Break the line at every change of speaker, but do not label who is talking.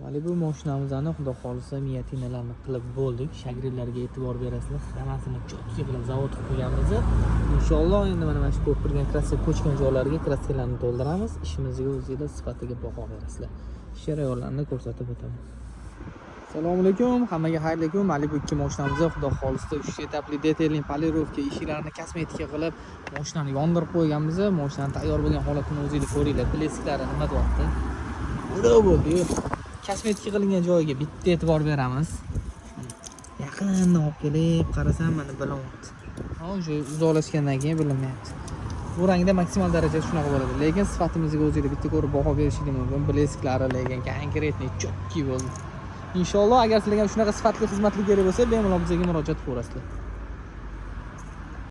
Malibu mashinamizni, xudo xohlasa, вмятина larni qilib bo'ldik. Шагрень larga e'tibor berasizlar. Hammasini чётко qilib zavod qilib qo'yganmiz. Inshaalloh, endi mana shu ko'rib turgan краска ko'chgan joylarga краска larni to'ldiramiz. Ishimizga o'zinglar sifatiga baho berasizlar. Jarayonlarni ko'rsatib o'taman. Assalomu alaykum, hammaga xayrli kun. Malibu 2 mashinamizni, xudo xohlasa, 3 этап li детейлинг, полировка, ishlarini kosmetika qilib, mashinani yondirib qo'yganmiz. Mashinani tayyor bo'lgan holatini o'zinglar ko'ringlar. Блеск lari nima deyapti? Ulug' bo'ldi-yu. Kosmetika qilingan joyiga bitta e'tibor beramiz. Yaqindan olib kelib qarasam, mana bilinyapti. Ha, o'sha uzoqlashgandan keyin bilinmayapti. Bu rangda maksimal darajada shunaqa bo'ladi. Lekin sifatimizga o'zinglar bitta ko'rib baho berishingiz mumkin. Блеск lari lekin конкретный, чёткий bo'ldi. Inshaalloh, agar sizlarga ham shunaqa sifatli xizmatli kerak bo'lsa, bemalol bizga murojaat qilaverasizlar.